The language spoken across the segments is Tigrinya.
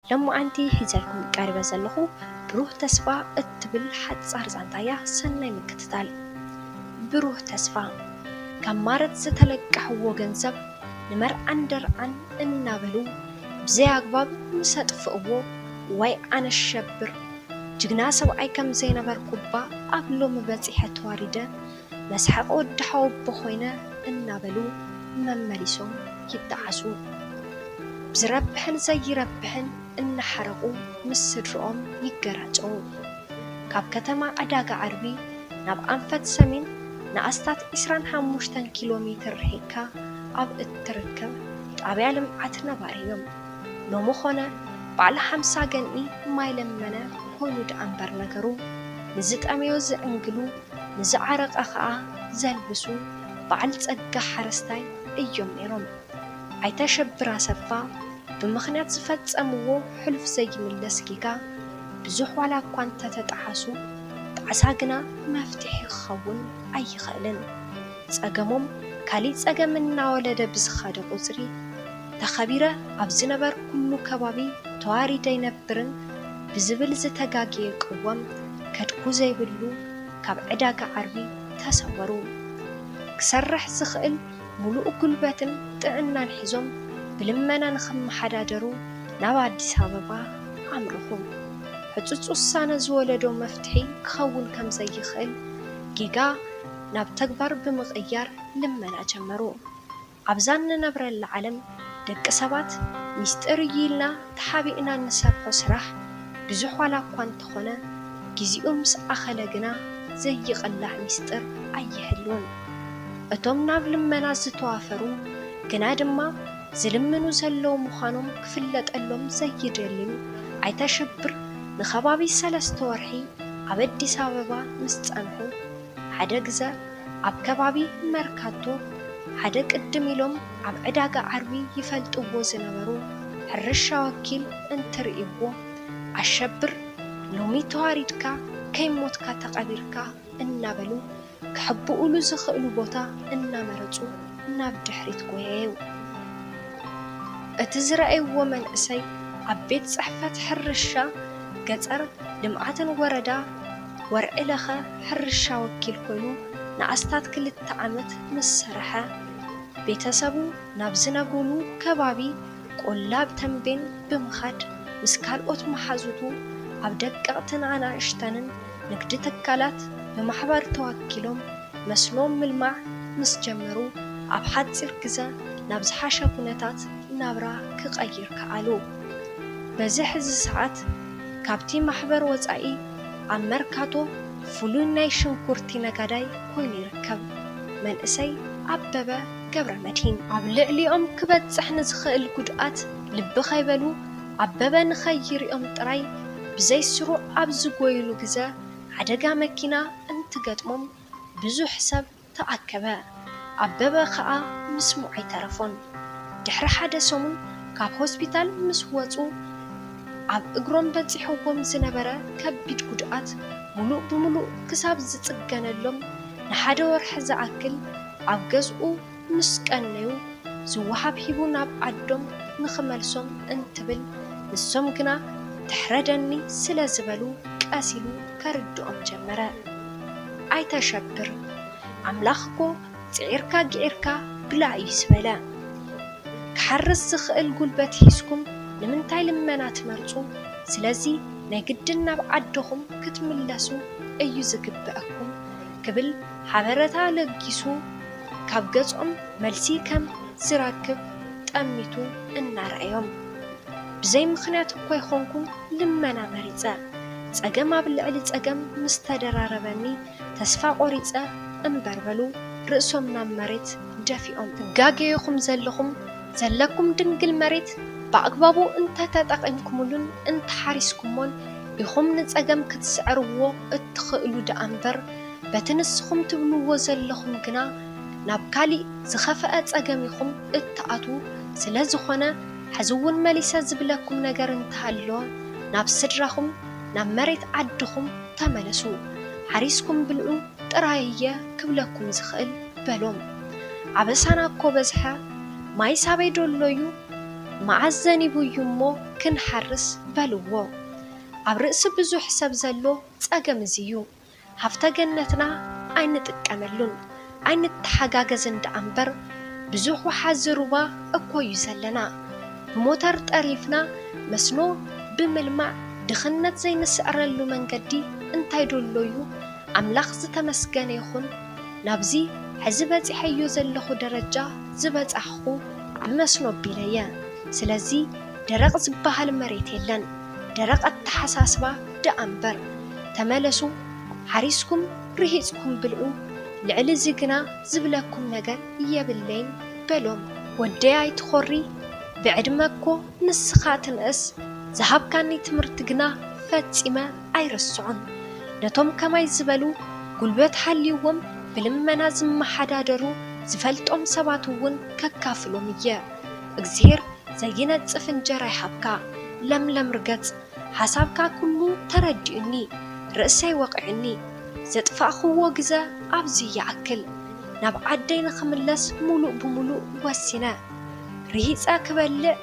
ሎማዓንቲ ሒዘልኩም ቀሪበ ዘለኹ ብሩህ ተስፋ እትብል ሓጻር ዛንታ እያ። ሰናይ ምክትታል። ብሩህ ተስፋ። ካብ ማረት ዝተለቀሕዎ ገንዘብ ንመርዓን ደርዓን እናበሉ ብዘይ ኣግባብ ምስ ኣጥፍእዎ፣ ዋይ ኣነ ሸብር፣ ጅግና ሰብኣይ ከም ዘይነበርኩ እባ ኣብ ሎሚ በጺሐ ተዋሪደ፣ መስሓቂ ወዲ ሓወቦ ኮይነ እናበሉ መመሊሶም ይጠዓሱ። ብዝረብሕን ዘይረብሕን እናሓረቑ ምስ ስድርኦም ይገራጨዉ። ካብ ከተማ ዕዳጋ ዓርቢ ናብ ኣንፈት ሰሜን ንኣስታት ዕስራን ሓሙሽተን ኪሎ ሜትር ርሒቕካ ኣብ እትርከብ ጣብያ ልምዓት ነባሪ እዮም። ሎሚ ኾነ በዓል ሓምሳ ገንኢ ማይ ለመነ ኮይኑ ደኣ እምበር ነገሩ፣ ንዝጠመዮ ዝዕንግሉ፣ ንዝዓረቐ ኸኣ ዘልብሱ በዓል ጸጋ ሓረስታይ እዮም ነይሮም። ኣይተ ሸብር ኣሰፋ ብምኽንያት ዝፈጸምዎ ሕሉፍ ዘይምለስ ጌጋ ብዙሕ ዋላ እኳ እንተተጠሓሱ፣ ጣዕሳ ግና መፍትሒ ክኸውን ኣይኽእልን። ጸገሞም ካሊእ ጸገም እናወለደ ብዝኸደ ቁጽሪ፣ ተኸቢረ ኣብ ዝነበርኩሉ ከባቢ ተዋሪደ ኣይነብርን ብዝብል ዝተጋግየ ቅዋም ከድኩ ዘይብሉ ካብ ዕዳጋ ዓርቢ ተሰወሩ። ክሰርሕ ዝኽእል ሙሉእ ጉልበትን ጥዕናን ሒዞም ብልመና ንኽመሓዳደሩ ናብ ኣዲስ ኣበባ ኣምርኹ። ሕጹጽ ውሳነ ዝወለዶ መፍትሒ ክኸውን ከም ዘይኽእል ጌጋ ናብ ተግባር ብምቕያር ልመና ጀመሩ። ኣብዛ እንነብረላ ዓለም ደቂ ሰባት ሚስጥር እዩ ኢልና ተሓቢእና እንሰርሖ ስራሕ ብዙሕ ዋላ እኳ እንተኾነ፣ ግዜኡ ምስ ኣኸለ ግና ዘይቕላዕ ሚስጥር ኣይህልውን። እቶም ናብ ልመና ዝተዋፈሩ ግና ድማ ዝልምኑ ዘለዉ ምዃኖም ክፍለጠሎም ዘይደልዩ ኣይተ ሸብር ንኸባቢ ሰለስተ ወርሒ ኣብ ኣዲስ ኣበባ ምስ ጸንሑ፣ ሓደ ግዘ ኣብ ከባቢ መርካቶ ሓደ ቅድም ኢሎም ኣብ ዕዳጋ ዓርቢ ይፈልጥዎ ዝነበሩ ሕርሻ ወኪል እንትርእይዎ፣ ኣሸብር ሎሚ ተዋሪድካ ከይሞትካ ተቐቢርካ እናበሉ ክሕብኡሉ ዝኽእሉ ቦታ እናመረጹ ናብ ድሕሪት ጎየዩ። እቲ ዝረኣይዎ መንእሰይ ኣብ ቤት ጽሕፈት ሕርሻ ገጸር ልምዓትን ወረዳ ወርዒ ለኸ ሕርሻ ወኪል ኮይኑ ንኣስታት ክልተ ዓመት ምስ ሰርሐ፣ ቤተሰቡ ናብ ዝነብሩሉ ከባቢ ቆላ ኣብ ተምቤን ብምኻድ ምስ ካልኦት መሓዙቱ ኣብ ደቀቕትን ኣናእሽተንን ንግዲ ትካላት ብማሕበር ተዋኪሎም መስኖ ምልማዕ ምስ ጀመሩ፣ ኣብ ሓጺር ግዘ ናብ ዝሓሸ ኩነታት ናብራ ክቐይር ከኣሉ። በዚ ሕዚ ሰዓት ካብቲ ማሕበር ወጻኢ ኣብ መርካቶ ፍሉይ ናይ ሽንኩርቲ ነጋዳይ ኮይኑ ይርከብ። መንእሰይ ኣበበ ገብረመድሂን። ኣብ ልዕሊኦም ክበጽሕ ንዝኽእል ጉድኣት ልቢ ከይበሉ ኣበበ ንኸይሪኦም ጥራይ ብዘይ ስሩዕ ኣብ ዝጎይሉ ግዘ ሓደጋ መኪና እንትገጥሞም ብዙሕ ሰብ ተኣከበ። ኣበበ ኸኣ ምስምዑ ኣይተረፎን። ድሕሪ ሓደ ሰሙን ካብ ሆስፒታል ምስ ወጹ፣ ኣብ እግሮም በጺሕዎም ዝነበረ ከቢድ ጉድኣት ሙሉእ ብሙሉእ ክሳብ ዝጽገነሎም ንሓደ ወርሒ ዝኣክል ኣብ ገዝኡ ምስ ቀነዩ፣ ዝወሃብ ሂቡ ናብ ዓዶም ንኽመልሶም እንትብል፣ ንሶም ግና ትሕረደኒ ስለ ዝበሉ ቀስ ኢሉ ከርድኦም ጀመረ። ኣይተ ሸብር፣ ኣምላኽ እኮ ጽዒርካ ግዒርካ ብላዕ እዩ ዝበለ። ክሓርስ ዝኽእል ጉልበት ሒዝኩም ንምንታይ ልመና ትመርጹ? ስለዚ ናይ ግድን ናብ ዓድኹም ክትምለሱ እዩ ዝግበኣኩም ክብል ሓበረታ ለጊሱ፣ ካብ ገጾም መልሲ ከም ዝረክብ ጠሚቱ እናረኣዮም። ብዘይ ምኽንያት እኮ ኣይኮንኩን ልመና መሪጸ። ጸገም ኣብ ልዕሊ ጸገም ምስ ተደራረበኒ ተስፋ ቆሪጸ እምበር በሉ ርእሶም ናብ መሬት ደፊኦም። ትጋገዩ ኢኹም ዘለኹም። ዘለኩም ድንግል መሬት ብኣግባቡ እንተተጠቒምኩምሉን እንተሓሪስኩሞን ኢኹም ንጸገም ክትስዕርዎ እትኽእሉ ደኣ እምበር፣ በቲ ንስኹም ትብልዎ ዘለኹም ግና ናብ ካሊእ ዝኸፈኣ ጸገም ኢኹም እትኣትዉ። ስለ ዝኾነ፣ ሕዚ እውን መሊሰ ዝብለኩም ነገር እንተሃለወ፣ ናብ ስድራኹም፣ ናብ መሬት ዓድኹም ተመለሱ። ሓሪስኩም ብልዑ ጥራይ እየ ክብለኩም ዝኽእል በሎም። ኣበሳና እኮ በዝሐ፣ ማይ ሳበይ ዶ ኣሎ እዩ? መዓስ ዘኒቡ እዩ እሞ ክንሓርስ በልዎ። ኣብ ርእሲ ብዙሕ ሰብ ዘሎ ጸገም እዚ እዩ። ሃፍተ ገነትና ኣይንጥቀመሉን፣ ኣይንተሓጋገዝን ደኣ እምበር፣ ብዙሕ ወሓዚ ሩባ እኮ እዩ ዘለና። ብሞተር ጠሪፍና መስኖ ብምልማዕ ድኽነት ዘይንስዕረሉ መንገዲ እንታይ ዶ ኣሎ እዩ? ኣምላኽ ዝተመስገነ ይኹን፣ ናብዚ ሕዚ በጺሐዮ ዘለኹ ደረጃ ዝበጻሕኹ ብመስኖ ኣቢለየ። ስለዚ ደረቕ ዝበሃል መሬት የለን፣ ደረቕ ኣተሓሳስባ ደኣ እምበር። ተመለሱ፣ ሓሪስኩም ርሂጽኩም ብልዑ፣ ልዕሊ እዚ ግና ዝብለኩም ነገር የብለይን በሎም። ወደይ ኣይትኾሪ፣ ብዕድመ እኮ ንስኻ ትንእስ፣ ዝሃብካኒ ትምህርቲ ግና ፈጺመ ኣይርስዖን። ነቶም ከማይ ዝበሉ ጉልበት ሃልይዎም ብልመና ዝመሓዳደሩ ዝፈልጦም ሰባት እውን ከካፍሎም እየ። እግዚኣብሔር ዘይነጽፍ እንጀራ ይሃብካ፣ ለምለም ርገጽ። ሓሳብካ ኩሉ ተረዲኡኒ፣ ርእሰይ ወቒዑኒ። ዘጥፋእኽዎ ግዘ ኣብዚ ይኣክል። ናብ ዓደይ ንኽምለስ ሙሉእ ብሙሉእ ወሲነ። ርሂጸ ክበልዕ፣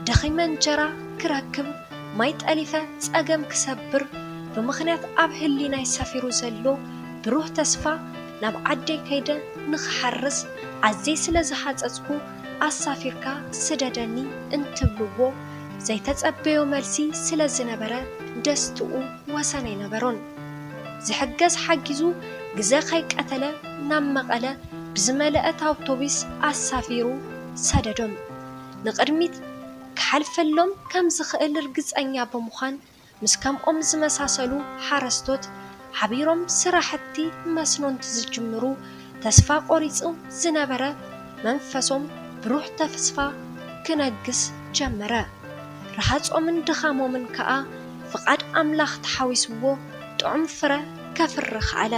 ደኺመ እንጀራ ክረክብ፣ ማይ ጠሊፈ ጸገም ክሰብር፣ ብምኽንያት ኣብ ህሊናይ ሰፊሩ ዘሎ ብሩህ ተስፋ፣ ናብ ዓደይ ከይደ ንኽሓርስ ኣዝየ ስለ ዝሃጸጽኩ፣ ኣሳፊርካ ስደደኒ እንትብልዎ፣ ዘይተጸበዮ መልሲ ስለ ዝነበረ ደስትኡ ወሰን ኣይነበሮን። ዝሕገዝ ሓጊዙ ግዘ ከይቀተለ ናብ መቐለ ብዝመለአት ኣውቶቡስ ኣሳፊሩ ሰደዶም። ንቕድሚት ክሓልፈሎም ከም ዝኽእል ርግጸኛ ብምዃን፣ ምስ ከምኦም ዝመሳሰሉ ሓረስቶት ሓቢሮም ስራሕቲ መስኖ እንትዝጅምሩ፣ ተስፋ ቆሪጹ ዝነበረ መንፈሶም ብሩህ ተስፋ ክነግስ ጀመረ። ረሃጾምን ድኻሞምን ከኣ ፍቓድ ኣምላኽ ተሓዊስዎ ጥዑም ፍረ ከፍሪ ከኣለ።